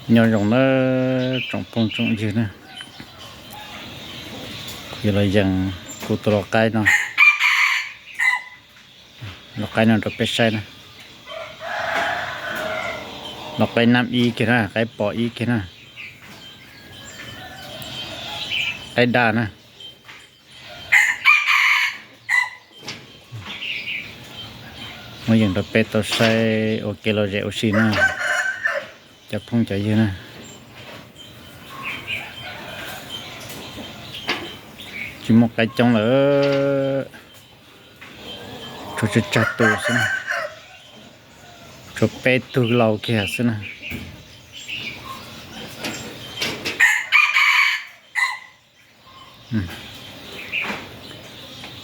Nyob zoo nawb tsoom phooj tsoom ywg na, kuv yuav los yees kuv tus lau qaib no, lau qaib no rau peb saib na. Lau qaib nab ib kiag na, qaib pos ib kiag na, qaib daj na. Muab yees rau peb tau saib ua kev lom zem ua si na, cov phooj cov ywg na. Tsis muaj qaib coob lawm, tshuav tsawg tsawg tus xwb na, tshuav peb tug lau kiag xwb na.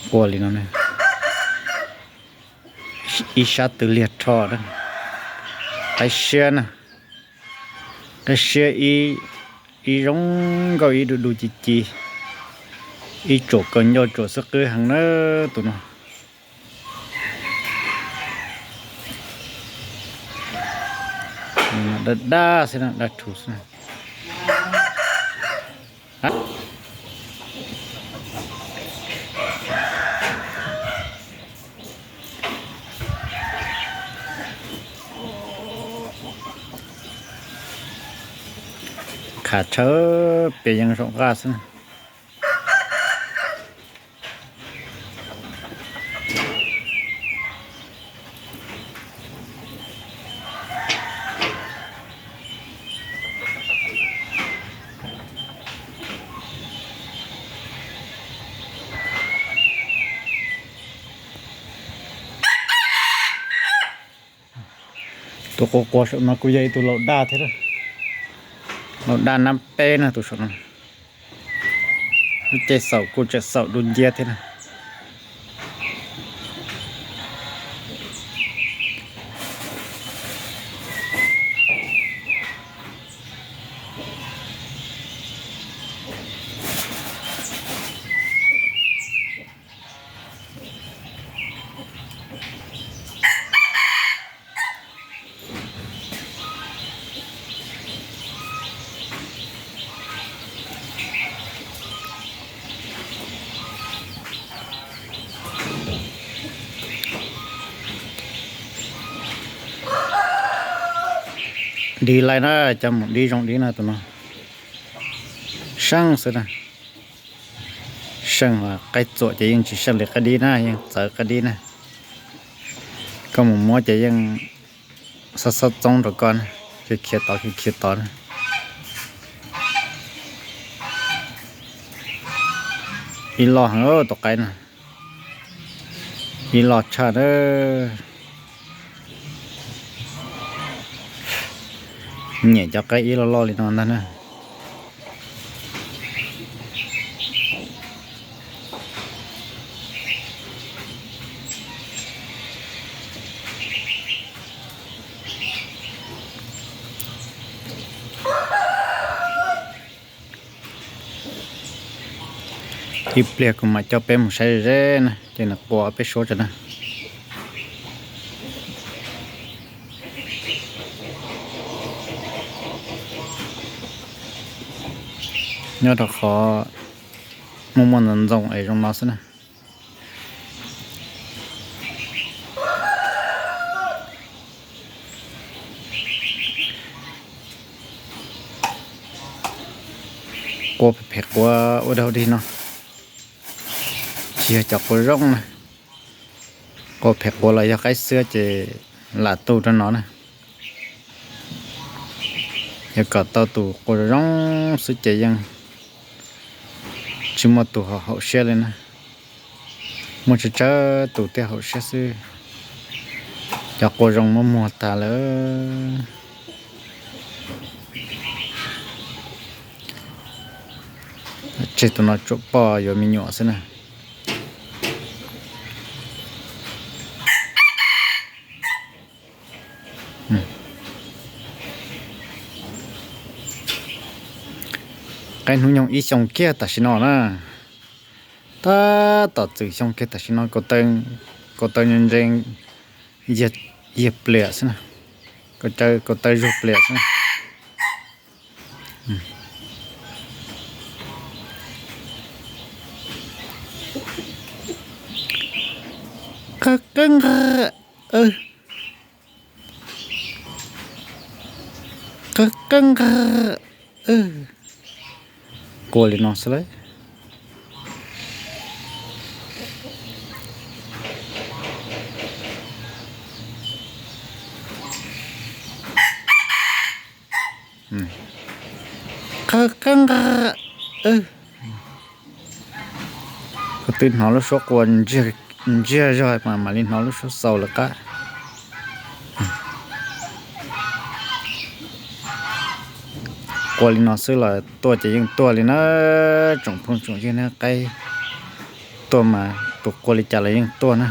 Qua li no, ib sab tw liag rho, qaib siab na, qaib siab ib zoo nkauj ib du du ci ci, ib tsuam kaus ncauj tsuam xwb qwb heev na tus no. Daj daj xwb na, daj rhuv xwb na. Khav tshawb pes yeej zaum nqaj xwb na. Tus quas quas saum no kuj yog ib tug laus daj thiab, laus daj nab peb na tus saum no. Lub caij xaum kuj tseem xaum du nciab thiab na. Dib laij na, coj mus dib zoo dib na tus no. Seej xwb na. Seej, qaib txuam ces yeej tsis seej li qaib dib na, yeej txawv qaib dib na. Koj mus muab ces yeej xob xob txoob rau koj na, khiav khiav tod khiav khiav tod na. Ib loj heev tus qaib no, ib loj tshaj na. Nyiam cov qaib ib loj loj li no ntag na. Ib pliag kuv mam coj peb mus saib ze na, ces nws qua peb suab tso na. Nyob rau qhov muaj muaj ntxoov ntxoo es zoo no xwb na. Qua phem phem qua ua dog dig no, tsis yog cov qua zoo na. Qua phem qua los yog qaib xwab ces lam tu rau no na. Yog kom tau tus qua zoo xwb ces yeej tsis muaj tus haum siab li na. Muaj tsawg tsawg tus thiaj haum siab xwb. Cov qua zoo muab muag tag lawm. Tseg tus no tsuam poj yuav me nyuam xwb na. Qaib hnub nyoog ib xyoo kiag tam sim no na. Tab tom txwm xyoo kiag tam sim no, kaus taw ntse ntse, yiag pliam xwb na. Kaus taw zuag pliam xwb na. Qawg qawg nqawg, qawg qawg nqawg, quaj li no xwb lauj. Qawg qawg nqawg, koj twb hnov lub suab quaj ntsiag zog mas mam li hnov lub suab xaus lawv qab. Quaj li no xwb los tuaj ces yeej tuaj li na. Tsoom phooj tsoom ywg na, qaib tuaj mas tus quaj li cas los yeej tuaj na.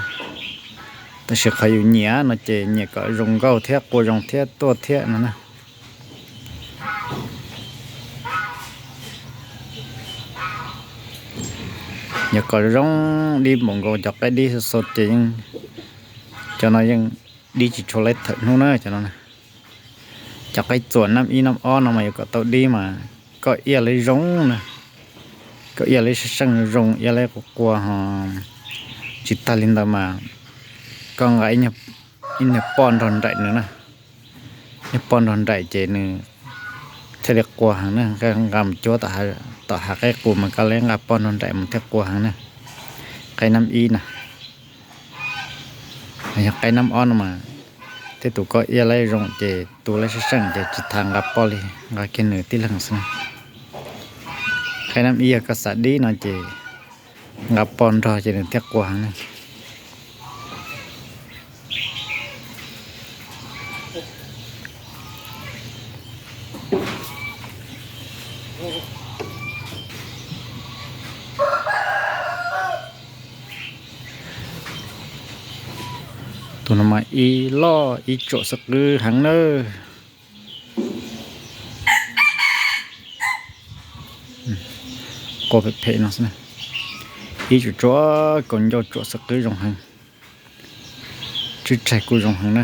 Tab sis qhov yus nyiam no ces nyiam kom zoo nkauj thiab quaj zoo thiab tuaj thiab no na. Yog kom zoo dib npaum nkaus cov qaib dib xaus xaus ces yeej, cov no yeej dib tsis tshua laib thawm hnub na cov no. Cov qaib txuas nab ib nab ob no mas yuav kom tau dib mas koj iaj lawv zoo na. Koj iaj lawv seej seej zoo, iaj lawv quaj quaj ho tsis tag li ntawd mas koj nqa ib nyuag poj nrog nraim nws na. Nyuag poj nrog nraim ces nws thiaj li quaj heev na. Nqa mus cuab tom hav qaib qus mas koj lawv nqa poj nrog nraim mus thiaj quaj heev na. Qaib nab ib na, yog qaib nab ob no mas tej tus koj iaj lawv zoo ces tu lawv seej seej ces tsis tas nqa poj li, nqa kiag nws tib leeg xwb na. Qaib nab ib yog koj xav dib no ces nqa poj nrog ces nws thiaj quaj heev na. Tus no mas ib loj ib tsuam xwb qwb heev nawb. Quaj phem phem no xwb na. Ib tsuam tsuam kaum ncauj tsuam xwb qwb zoo heev. Tswb tsaig kuj zoo heev na.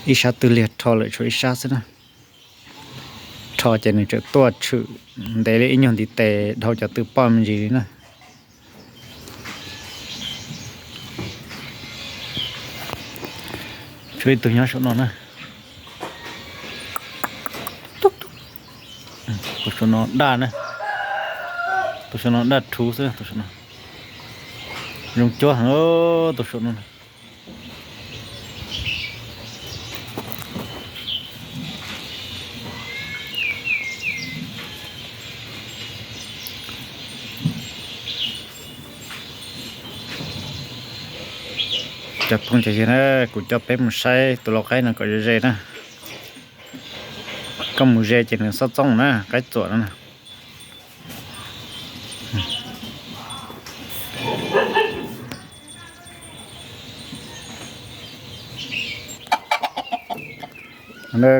Ib sab twg liag rho lawm tshuav ib sab xwb na. Rho ces nws tseem tuaj tshwm ntev li ib nyuag ntiv tes dhau cov tw poj me ntsis li na. Tshuav ib tug nyob saum no na. Tus saum no daj na. Tus saum no daj rhuv xwb, tus saum no. Zoo cuab heev tus saum no. Cov phooj cov ywg na, kuv coj peb mus saib tus lau qaib no kom ze ze na. Koj mus ze ces nws xob txooj na, qaib txuam no na.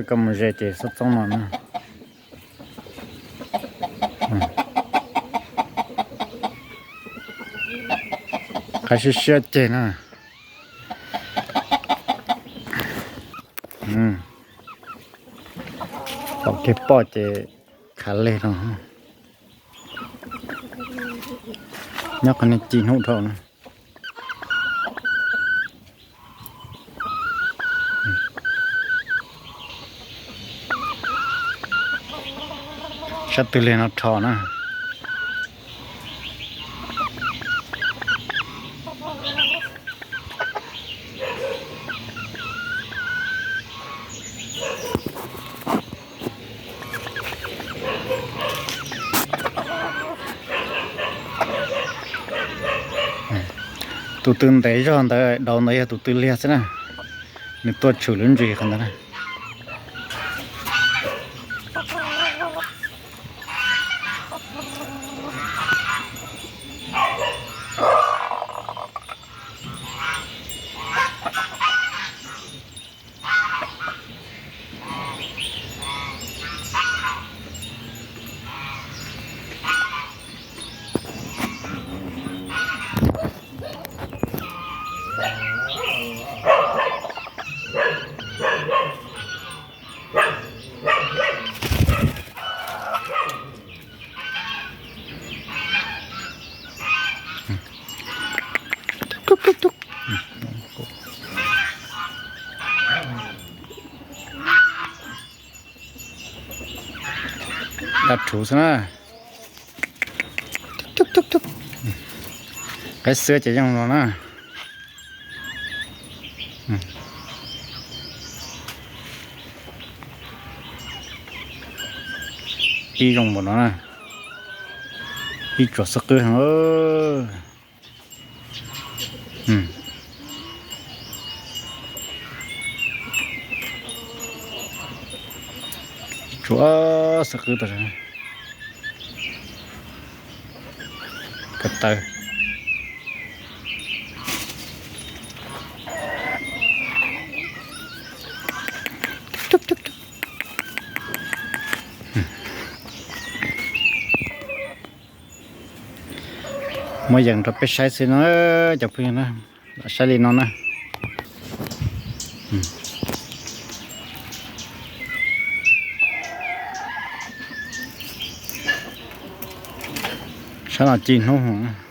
Koj mus ze ces xob txooj no na. Qaib siab siab ceg na. Pom kiag poj ces khav leg no. Nyob qhov niag ci hnub dhau na. Sab twg liag no rho na. Tus tw ntev zog ntawd, daus ntawd yog tus tw liag xwb na. Nws tuaj tshwm lub ntsis qhov ntawd na. Tag rhuv xwb na. Qaib xwb ces yeej no na. Ib zoo npaum no na. Ib tsuam xwb qwb heev. Tsuam xwb qwb tas. Ko taw. Muab yees rau peb saib xwb no, cov phooj ywg na, lam saib li no na. Sab no ci hnub hov.